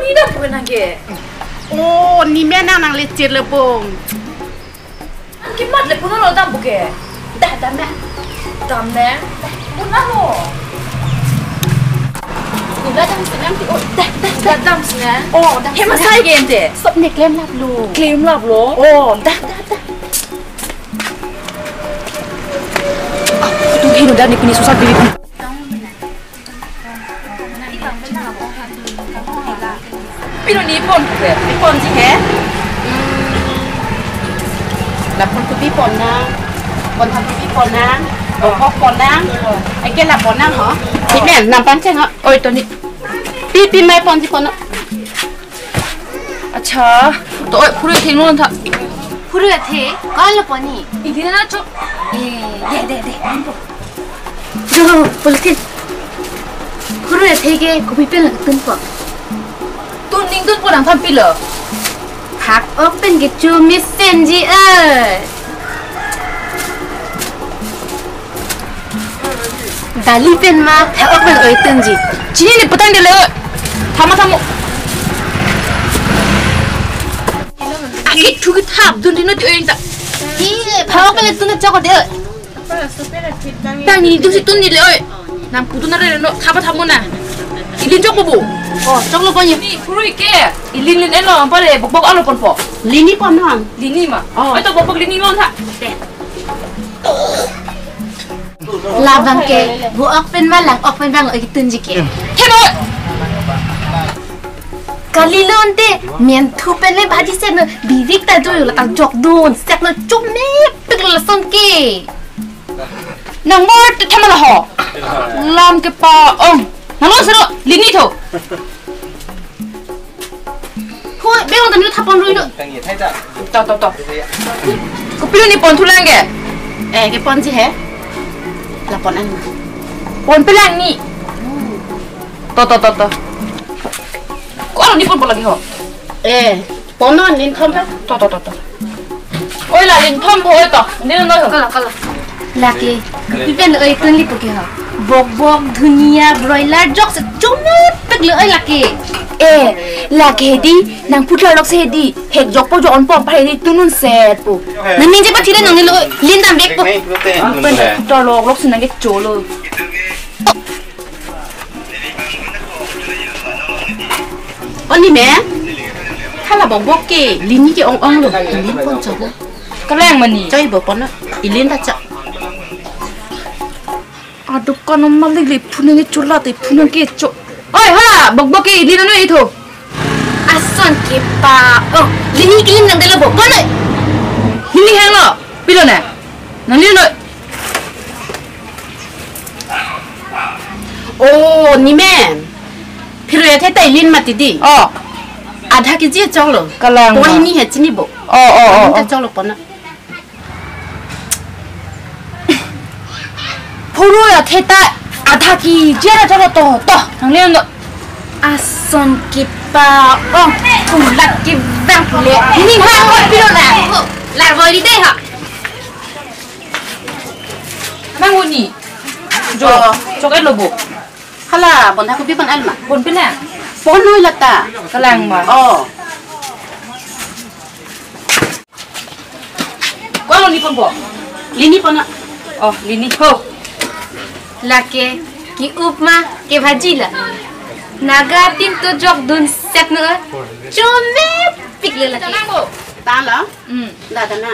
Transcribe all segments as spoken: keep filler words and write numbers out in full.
Ini dah bukan lagi. Oh, ni mena nang lecir lebong. Kimat le puno lo dam buke. Dah, dam ya. Dam ne. Puno lo. Udah dam senang ti. Oh, dah, dah, dah dam senang. Oh, dah. Hema senang. Sai gen de. Sop ne klem lap lo. Klem lap lo. Oh, dah, dah, dah. Ah, itu hino dan ni pini susah diri. Pilo ni pon ke? Ni ponji he? Hmm. Lapun kopi pon nang. Pon thap kopi pon nang. Bokbok pon nang. Eke la pon nang ho. Ni men, nam pan cheng ho. Oi, to ni. Pi, pi mai ponji pon nang. Acha. To oi, phurui thengno tha. Phurui athe, kalo pon ni. Idi na chok. Eh, de, de, de. Jo, polythene. Phurui athe ke kopi pen lang tunpo. Tun ning tunpo nang thampilo. Phak-ok pen kecho mesenji eh. Dali pen ma phak-ok pen oi tunji. Chini ni putang dele. Thama thamo. Aki thu kethap dun dino ti oi ta. Ki phak-ok pen tun chok de. Tang ni dusi tun ni le oi. Nang putun na re no thaba thamo na. Ilin chok bubu. Oh, chok lo pon ye. Ni phurui ke. Ilin lin eno ampare bokbok alo ponpo. Lini pon nang. Lini ma. Oh. Oi to bokbok lini lo tha. Labang ke, bu-ok pen ma lang-ok pen bang oi tunji ke. Hemo. Kali lonte, men thu pen le bhaji set no, birik ta jo yo la ta jok dun, set no chomepik lason ke. Nang mor te thama la ho. Lam kepa-ong. Nang lo sero, lini tho. Hoi, beng tani thapon rui do. To, to, to. Kopilo ni pon thu lang ke? Eh, ke ponji he. La pon an. Pon pelang ni. To, to, to, to. Ko aro ni ponpo lagi ho. Eh, pon non nin thom pe. To, to, to, to. Oi la lin thom po oi to. Ni no ho. Kala, kala. Lake, kopi pen oi tun li puke ho. Bokbok, dhunia, broiler, jok se chomepik lo oi lake. Eh, lake di, nang putar lok se di, hek jok po jok on po pa di tunun set po. Nang ning je pa thire nang ni lo, lin dam bek po. Pen putar lok lok se nang ke cholo. Oni me, hala bokbok ke, lini ke ong ong lo, lin pon chok. Kalang mani. Choi bo pon na. Ilin ta cha. Adukan malik le phunang ke chula te phunang ke cho. Oi hala bokbok ke ilin ano itho. Ason kepa-ong. Lini ke lin nang dela bo pon na. Lini hang lo. Pilo na. Nang lin lo. Oh, ni men. Phirui athe ta ilin mati di. Oh. Adha keji chok lo. Kalang. Pon ma. Ni he chini bo. Oh, oh, oh, ta oh. Chok lo pon na. Phirui athe ta adha keji ra chok lo to, to. Nang lin lo. Ason kepa-ong. Kulat kevang pule. Ni hang hot pilo na. Lar boi di dei ha. Bang uni. Jo, oh. Chok et lo bo. Hala, bon aku bi bon alma. Bon pina? Bon noi lata. Kalang ma. Oh. Ko alo ni ponpo? Lini pon na. Oh, lini ho. Lake, ke-upma, ke bhaji la. Naga tin to jok dun set no. Chomepik le lake. Tanang bo. Tang la? Hmm. Da, da na.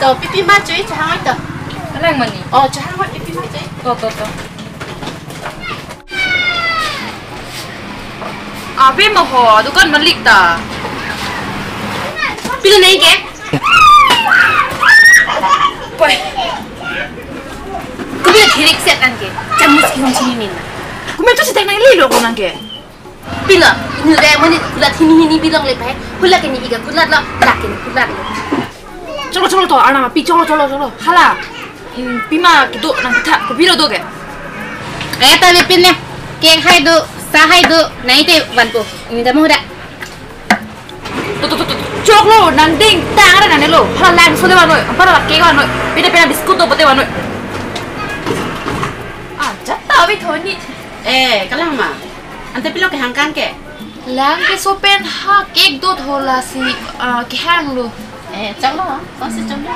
To, pipi ma chui, chahang to. Kalang mani. Oh, chahang pipi ma chui. To, to, to. Ave ma ho, dukan malik ta. Pilo nai ke? Poi. Kumi thirik set an ke. Chamus kihong chini min na. Kumi tu sedang nang lilo ko nang ke. Pilo, inu dai mani kulat hini hini bilong le pai. Hula ke ni iga kulat lo, lak ke ni kulat lo. Cholo, cholo to, arnam api, cholo, cholo, cholo. Hala. Hmm, pima kedo nang ketha, kopilo do ke? Eh, ta bipin ne. Cake hai do, sa hai do, nai te vanpo. Ini kamu udah. Tuh, tuh, tuh, tuh. Choklo, nang ding, tang ada nang lo. Hala langso le vanoi, ampara la cake vanoi. Pina pina biscuit do bote vanoi. Ah, jata avi thoni. Eh, kalang ma. Ante pilo kehang kan ke? Lang ke sopen ha cake do thola si, ah, kehang lo. Eh, choklo, kau si choklo.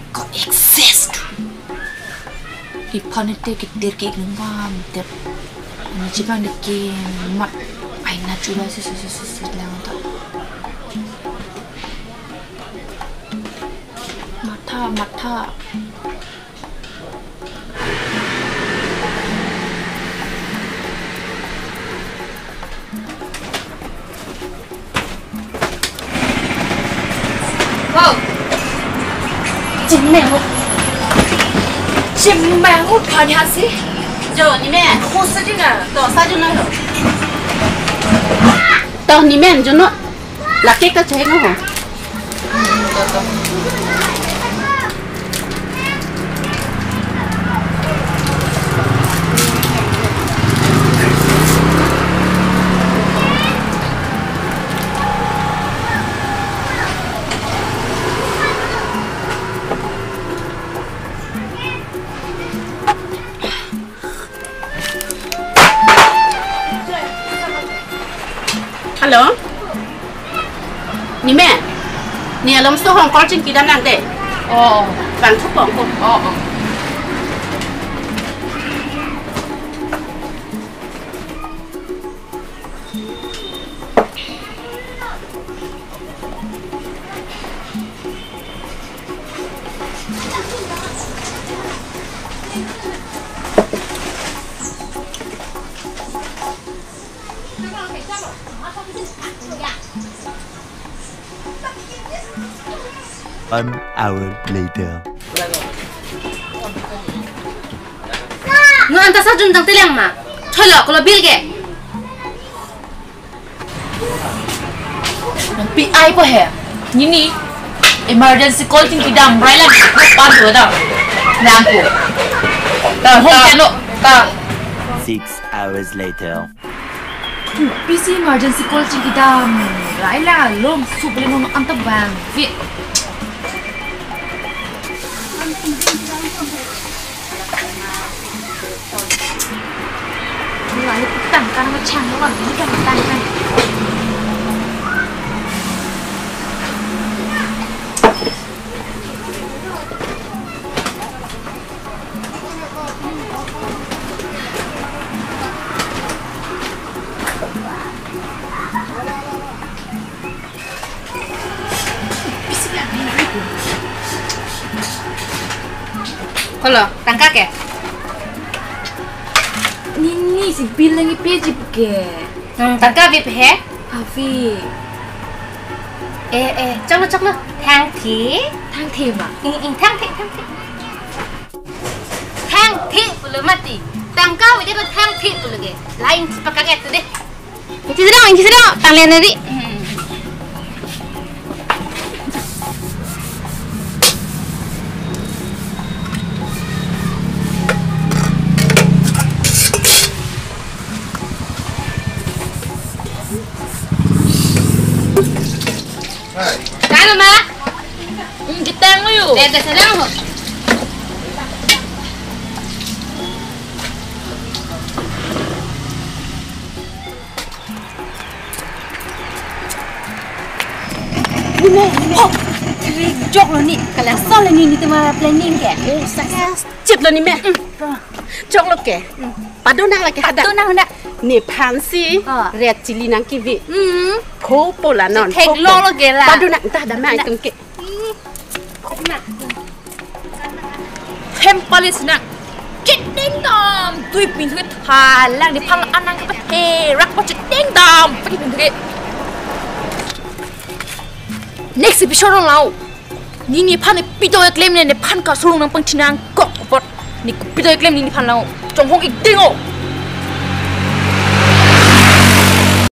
Kok excess tu. Iphan ite ketir ke nungam tep. Ani chibang de ke mat. Ai na chula si si si si si lang ta. Matha, matha. Ho. Chimeng ho. Chimeng ho, phan ha si. Jo, ni me. Ho sa juna. To, sa juna ho. To, ni me, juno. Lake ka chai no ho. Hello. Ni me. Ni along so hong call chingki dam nang de. Oh. Bang thup pong ko. Oh, oh. One hour later. No anta sa jun jang telang ma. Thoi lo, kolo bill ke. Pi ai po he. Nini. Emergency call chingki dam, rai lang. Pan tu da. Nang ko. Ta, hong ta, kano. Ta. Six hours later. P C emergency call chingki dam. Rai la long sup le non anta bang. Fit. Rai tang kan ma chang lo, ni kan tang kan. Kolo, tangka ke? Nini si bill nangkepi ji pu ke. Hmm, tangka ave he? Ave. Eh, eh, choklo, choklo. Thangthe. Thangthe ma? Ing, ing, thangthe, thangthe. Thangthe pulo mati. Tangka ave de thangthe pulo ke. Line si pakak et de. Ingki sedang, ingki sedang. Tang lian tadi. Kan, ma? Hmm, kita yang yuk. Lihat sedang ho. Ni me, ni me. Oh, joklo ni. Kalang sol ni, ni tema planning ke. Oh, success. Chip lo ni me. Joklo ke. Pado nang lake hadak. Pado nang hadak. Nephan si, ah, red chilli nangkevi. Hmm. Khopo la non. Thek khopo. Lo lo ke la. Pado nang ta dam nang itum ke. Hmm. Hem polish nang. Cheding dam. Dui pin thalang nephan anang ke he rak po cheding Am pagi pindri. Next episode lo. Neli nephan pito eklem ne nephan kasurung nangpangthinang kok apot. Neli pito eklem neliphan lo. Chonghong ik ding o.